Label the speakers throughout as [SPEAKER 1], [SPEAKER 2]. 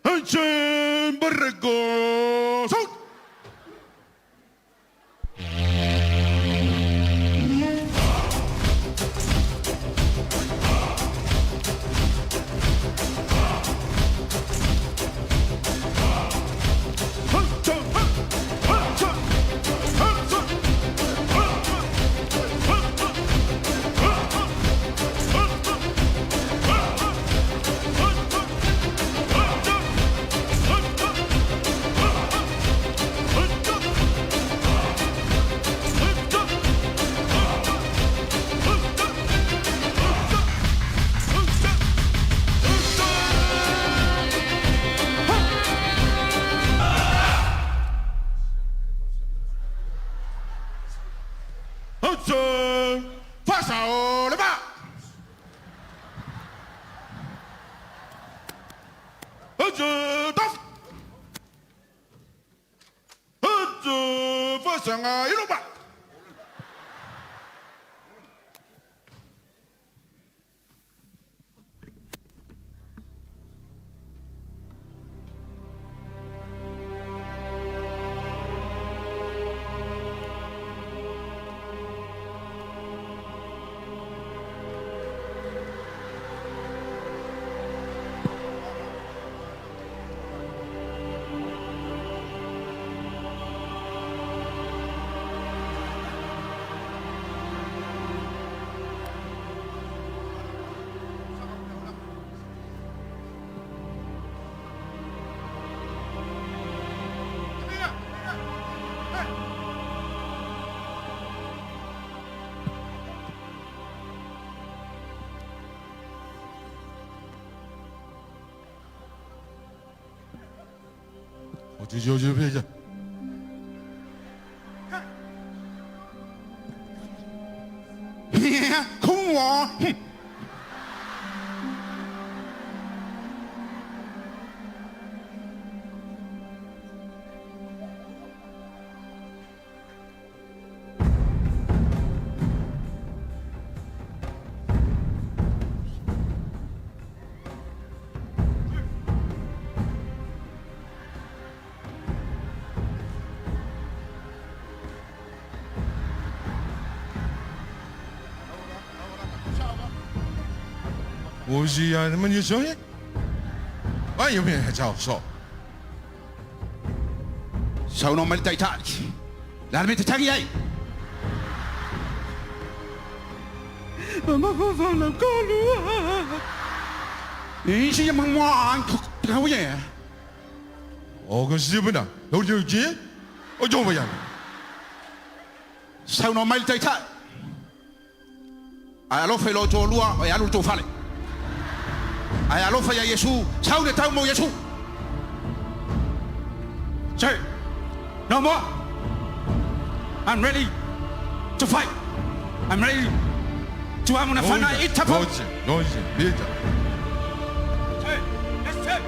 [SPEAKER 1] Attention, Borrego! Sout! Fasao le va! Fasanga ilupa! 我就就别去。
[SPEAKER 2] 空我，哼！
[SPEAKER 1] 我是啊，那么你说呢？哎，有没有叫说？
[SPEAKER 2] Saunoa mai le Taitai. Le a le mea e te tagi ai?
[SPEAKER 1] 哦，个是不呢？有就接，我就不要。
[SPEAKER 2] Saunoa mai le Taitai. Ae alofa i lo toalua, e alu le tou fale. Ae alofa ia Iesu, sau le tau mo Iesu.
[SPEAKER 3] Sir, no more. I'm ready to fight. I'm ready to amuna fana itapo.
[SPEAKER 1] 老子，老子，别讲。
[SPEAKER 3] Sir, yes sir.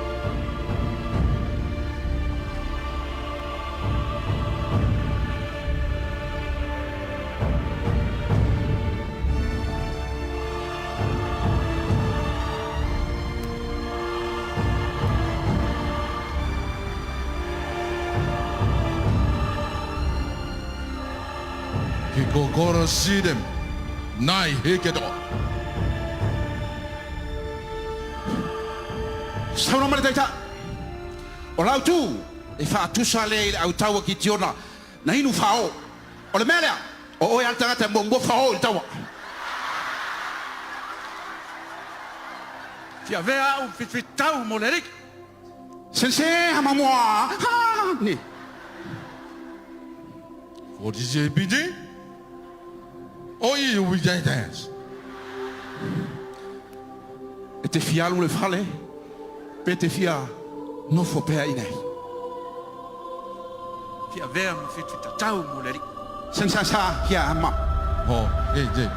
[SPEAKER 1] 结果过了四点，奈何给多。
[SPEAKER 2] Saunoa mai le Taitai. O lau tu e faatusa lea i le autaua Kitiona na inu fao. O le mea lea, o oe lava le tagata e muamua fao i le taua.
[SPEAKER 3] Fia avea au fitafitau mo le alii.
[SPEAKER 2] Sensei ha mamoa ha ni.
[SPEAKER 1] 我的这毕竟，我也有在 dance。
[SPEAKER 2] E te fia alu i le fale, pe te fia nofo pea i inei.
[SPEAKER 3] Fia avea ma fitafitatau mo le alii.
[SPEAKER 2] Sensei sa hia ma.
[SPEAKER 1] 哦，对对。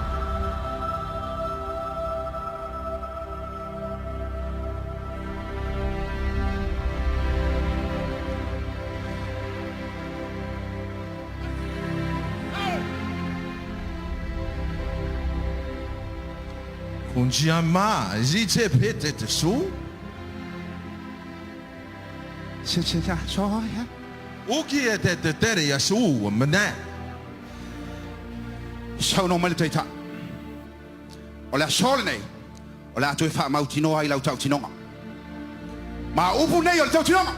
[SPEAKER 1] 红旗妈，一切别得的书。
[SPEAKER 2] 谢谢下说呀。
[SPEAKER 1] 我给的的的也是我们呢。
[SPEAKER 2] Saunoa mai le Taitai. O le aso lenei, o le a toe faamautinoa i lau tautinoga. Ma o upu nei o le tautinoga.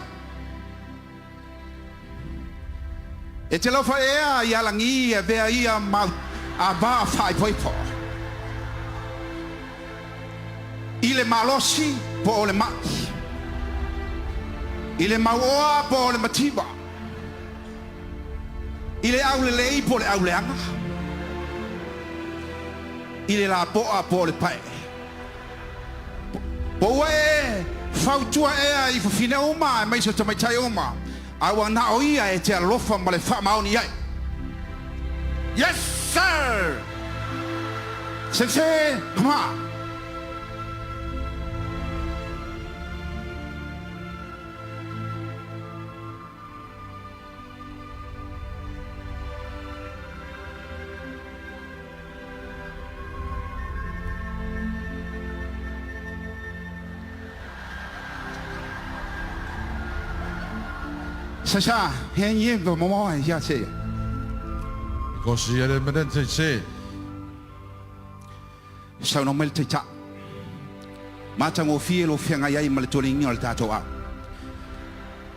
[SPEAKER 2] E te laufa ea i alagi e avea ia ma ava faaipoipo. I le malosi po o le mai. I le mauoa po o le mativa. I le aulelei po o le auleaga. I le lapoa po o le pae. Po ua e fautua ea i fafine uma aemaise o tamaitai uma, a ua na o ia e te alofa ma le faamaoni ai.
[SPEAKER 3] Yes, sir!
[SPEAKER 2] Sensei, come on. Sasa, he ye mo mo ya se.
[SPEAKER 1] 我是也没得这些。
[SPEAKER 2] Saunoa mai le Taitai. Matagofie lou feagai ai ma le toligiga o le tatou au.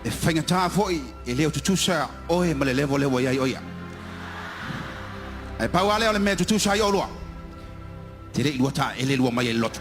[SPEAKER 2] E faigata foi e le o tutusa oe ma le level lea ua i ai o ia. Ae pau lava lea o le mea e tutusa ai oulua, te le i lua taele lua mai ai i le lotu.